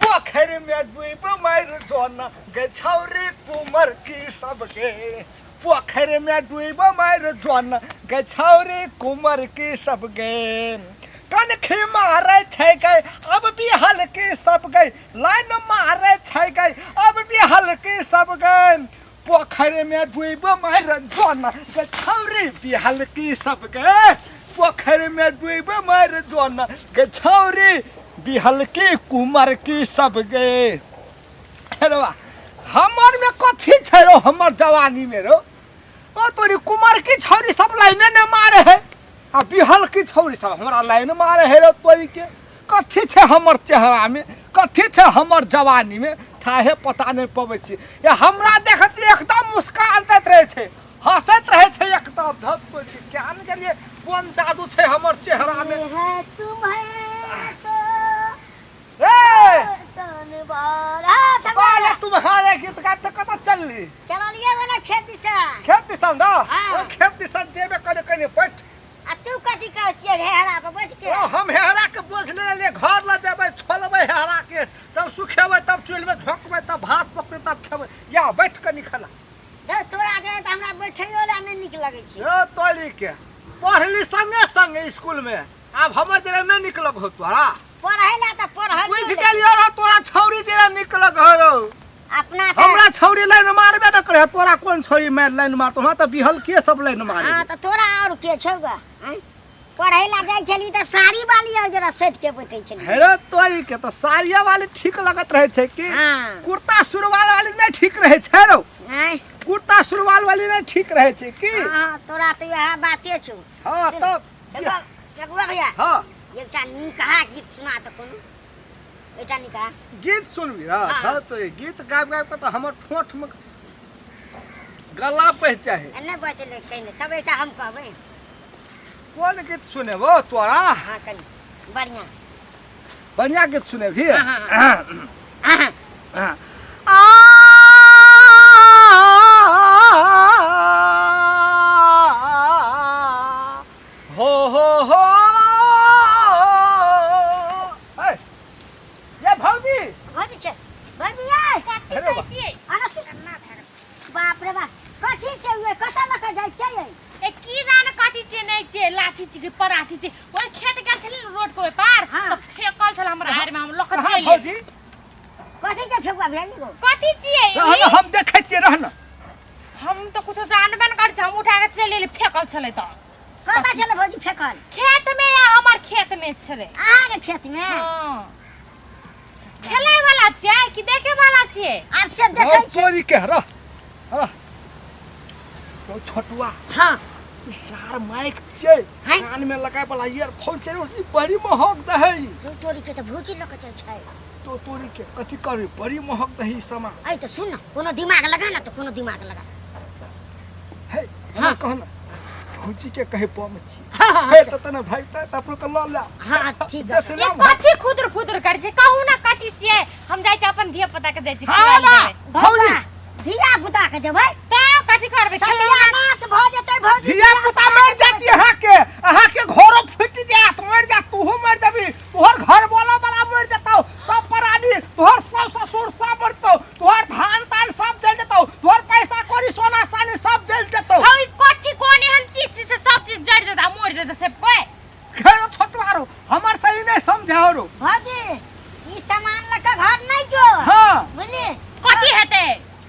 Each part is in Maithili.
पोखरि में डूब मर जोना गे छौरी कुमर की सबके। पोखरि में डूब मर जोना गे छौरी कुमर की सबके। कनखी मारे छै गे अब भी हल्की सब गई, लाइन मारे छै गई अब भी हल्की सब गई। पोखरि में डूब मर जोना गे छौरी भी हल्की सब गई। पोखरि में डूब मर जोना गे छौरी बिहलकी कुमर की सब गे। हेलो, हमर में कथी छै रो, हमर जवानी में रो ओ तोरी कुमर की छौरी सब लाइने ने मारे है, आ बिहल की छौरी सब हमरा लाइन मारे है रो। तोरी के कथी छै हमर चेहरा में, कथी छै हमर जवानी में, थाहे पता नहीं पबै छी। ये हमरा देखत एकदम मुस्कान दैत रहै छै, हंसैत रहै छै एकदम। धत तोरी के ज्ञान के लिए कोन जादू छै हमर चेहरा में। है तुम्हें तो ए तन बारा बाले तुम्हारे गीत गाते कतऽ चलली? चललिए बना खेत दिशा। खेत दिसन ना? हाँ। ओ खेत दिसन जेबे कने कने बैठ। आ तू कथी करै छियै हेरा पर बैठ के? ओ हम हेरा के बोझ ले ले घर ल जेबै, छोलबै हेरा के, तब सुखेबै, तब चूल्हि में झोंकबै, तब भात पकतै, तब खेबै। या बैठ कनी खाना। हे तोरा के तऽ हमरा बैठैयो ला नहि नीक लगै छै। यो तोली के पढ़ली संगे संगे स्कूल में, आब हमर जरा नहि नीक लगो तोरा। पढ़ै ला तऽ पढ़ल बुझि गेलियो रो, तोरा छौरी जरा नीक लगो रो। अपना तऽ हमरा छौरी लाइन मारबे न करे, तोरा कोन छौरी मार लाइन मारतो? हमरा तऽ बिहल के सब लाइन मारे। हाँ तऽ तोरा और के छौ गा? आँय? पढ़ै ला जाइ छली तऽ साड़ी वाली और जरा सटि के बैठै छली। हेरो तोरी के तऽ साड़िया वाली ठीक लगत रहे छै कि हाँ। कुर्ता सुरवाल वाली नहीं ठीक रहे छै रो? आँय? कुर्ता सुरवाल वाली नहीं ठीक रहे छै की? हाँ, तोरा तऽ वएह बाते छौ। हाँ तब एगो एगो भैया। हाँ। एकटा निकहा गीत सुना तऽ कोनो। एकटा निकहा गीत सुनबी? हाँ। हाँ। हाँ, तो ये गीत गाबि गाबि के तऽ हमर ठोंठ में गला पहि चाहे। नहि बचलै कहि तब एकटा हम कहबै। कोन गीत सुनेबो तोरा? हाँ कनि बढ़िया। बढ़िया गीत सुनेबही? हाँ, हाँ, हाँ। हो हो हो हे, ये भौजी। भौजी छै, भौजी यै। कथी अरे कहै वाह। छियै? अरे सुन। बाप रे बाप, कथी छै उहे? कतऽ लऽ कऽ जाइ छियै? ए की जाने कथी छियै नहि छियै, लाठी छियै कि पराठी छियै। ओहि खेत गेल छली ने रोड के ओहि पार, हाँ। तऽ फेकल छल हमरा आड़ि में, हम लऽ कऽ कहाँ चलि एलियै। भौजी? कथी के फेकुआ भेल गो? कथी छियै रह ई? न, हम देखै छियै, रह न। हम तऽ कुछो जानबे ने करै छी, हम उठा के चलि एलियै, फेकल छलै तऽ। कतऽ छलै भौजी फेकल? खेत में या हमर खेत में छलै। अहाँके खेत में? हाँ। खेलै वाला छियै कि देखे वाला छियै? आब से देखै रह छियै। चोरी के रह रह तो छोटुआ। हाँ। ई सार माइक छियै, हैं? कान में लगाय वाला ईयरफोन छै, ई बड़ी महग दहै। तू तोरी के तऽ भौजी लऽ कऽ चल छै। तो तोरी के कथी करबी, बड़ी महग दही ई सामान। ऐ तऽ सुन न, कोनो दिमाग लगा ना, तऽ कोनो दिमाग लगा। हे हाँ। कह न, भौजी के कहे बम छी। हाँ, हाँ, हे तऽ तना भाई तऽ अपनो के लऽ ले। हाँ, ठीक है। देख ये ले। कथी खुदर फुदर करै छै कहू ना, कथी छियै? हम जाइ छी अपन धिया पुता के जाइ छी हाँ, खिलाइ बा। देबै। भौजी। धिया पुता के देबै तऽ कथी करबै? खेलौना। सत्यानाश भऽ जेतै भौजी। धिया पुता मर जाती, अहाँके अहाँके घरो फुटि जायत, मर जायत, तूहू मर जेबी, तोहर घर वाला वाला मर जेतौ, सब प्राणी, तोहर सब ससुर सब मर जेतौ, तोहर धान तान सब जल जेतौ, तोहर पैसा कौड़ी सोना चानी सब जल जेतौ। हौ, ई कथी कोन एहन चीज छै से सब चीज जरि जेतै आ मरि जेतै सब कोइ? खेरो छोटवारो हमर सही नहीं समझाओ रो। भौजी, ई सामान लऽ कऽ घर नहि जो। हाँ। बुझली? कथी हेतै?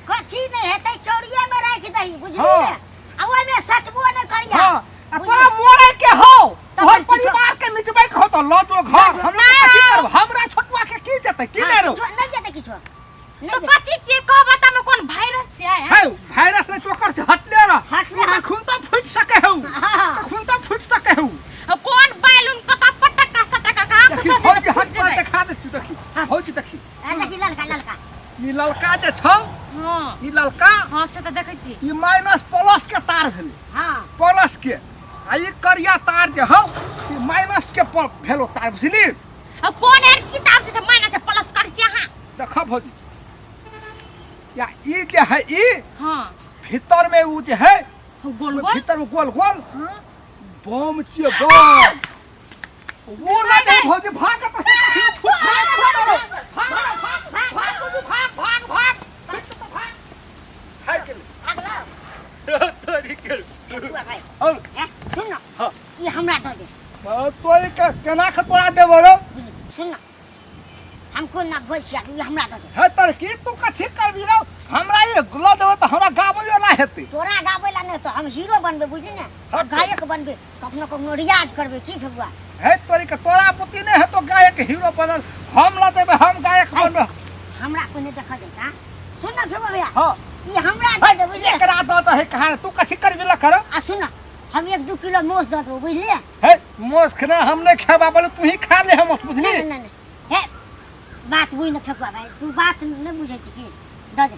कथी नहि हेतै, चौड़िये में राखि दही, बुझली हाँ। ने? आ ओहिमे सटबो नहि करिया। हाँ, आ तोरा मरे के हो, तब तोहर किछो- परिवार के मिटबै के हो तो ल जो घर। हम लोग नहीं। कथी करब? हमरा छोटुआ के की जेतै की हाँ, नहि रो? किछो नहि जेतै, किछो नहि तऽ जेतै। कथी छियै कहब तऽ मे कोन वायरस छियै? हे वायरस नहीं, चोकर से हटले रह। हटले रह। खून तो फूट सके हो। हाँ। खून तो फूट सके हो। कोन बैलून कतऽ पटक्का सटक्का कहाँ देखी कुछो छै भौजी से हट फूटि तोरा जेतै। देखा दै छी, देखी भौजी देखी। आ, देखी ललका ललका। ई ललका जे छौ। हाँ। ई ललका। हाँ से तऽ देखै छी। ई माइनस प्लस के तार भेलै। हाँ। प्लस के, आ ई करिया तार जे हौ ई माइनस के भेलो तार, बुझली? आ कोन एहन किताब छै से माइनस से प्लस करै छी अहाँ? देख भौजी, या ई जे है ई। हाँ। भीतर में उ जे है गोल ओहि गोल भीतर में गोल गोल। हाँ। बम छियै, बम। वो ना दे भौजी भाग त से फुट भाग भाग भाग भाग भाग भौजी भाग भाग भाग भाग भाग गेलै। भागलो। तोरी के फेकुआ भाई और हैं, सुन ना। हाँ। ई हमरा दऽ दे। तोरी के केना के तोरा देबो रो? बुझली, सुन ना, हमको ना बोल छिया, ई हमरा दऽ दे। हे तर की तू कथी करबी रो? हमरा ये गुला देबो त हमरा गाबै वाला हेतै। तोरा गाबै ला नहि तो हम हीरो बनबै, बुझली ने? हाँ। गायक बनबै, कखनो कखनो रियाज करबै की फेकुआ? हे तोरी के तोरा पुती नहि हेतो गायक हीरो बनल। हम ल देबै, हम गायक बनबै। हमरा कोई नहि देखऽ देता। सुन ना फेकुआ भैया। हाँ। ई हमरा दऽ दे, बुझलियै? एकरा दऽ दे है कहाँ तू कथी करबी ला कर? आ सुन ना, हम 1-2 किलो मोस दऽ देबो, बुझलियै? हे मोस खना हम नहि खेबा बोले, तू ही खा ले हम नहि। बुझली? नहि नहि नहि, हे बात बुझ न फेकुआ भाई, तू बात नहि बुझै छी की? दऽ दे।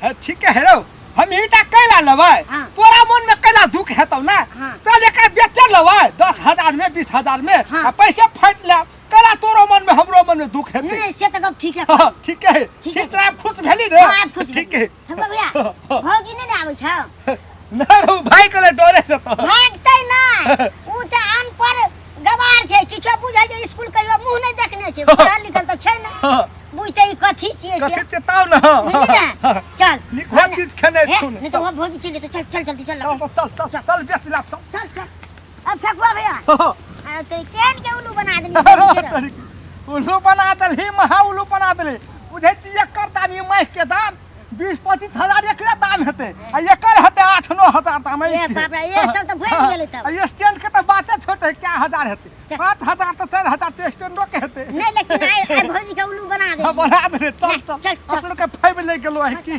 हे ठीक है रो, हम ईटा कैला लेबै? हाँ। तोरा मन में कैला दुख हेतौ ना? हाँ। चल एकरा बेचे लेबै 10,000 में 20,000 में। हाँ। आ पैसे फाटि लेब। कैला तोरो मन में हमरो मन में दुख हेतै? नहि नहि, से तऽ गप ठीक है। हाँ, ठीक है। ठीक है। ठीक तोरा खुश भेली रे? हाँ, आब खुश। ठीक है। फेकुआ भैया, भौजी नहि ने आबै छौ? नहीं रो, भाई के डरे से तो भागतै नहि, उ तऽ अनपढ़ गवार छै, किछो बुझै छै? स्कूल कहियो मुँह नहि देखने छै, पढ़ल लिखल तऽ छै ने। हाँ। बुझतै ई कथी छियै से। कथी चेताव ना। बुझली ने? चल। नीक हो चीज खेने हे, छौ ने। नहि तऽ वहाँ भौजी चलि जेतै। चल चल जल्दी चल। चल चल चल चल बेच लाब चल। चल चल। अब फेकुआ भैया। हाँ। आ, तो केहन के उल्लू बना देली? उल्लू बना देलही, महा उल्लू बना देलही। बुझै छी एकर दाम, ई माइक के दाम 20-25 हजार एकरे दाम हेतै आ एकर हेतै 8-9 हजार दाम। ए बाप रे, ए तब तऽ बढ़ि गेलै तब। आ स्टैंड के तऽ बाते छोट है, क्या हजार हेतै? चल। 5 हजार तऽ 4 हजार तऽ स्टैंडो के हेतै। नहि, लेकिन आइ आइ भौजी के उल्लू बना दे। हाँ, बना देले। चल। नहि, चल। चल, चल। अपनो के फाइब ले गेलो है की?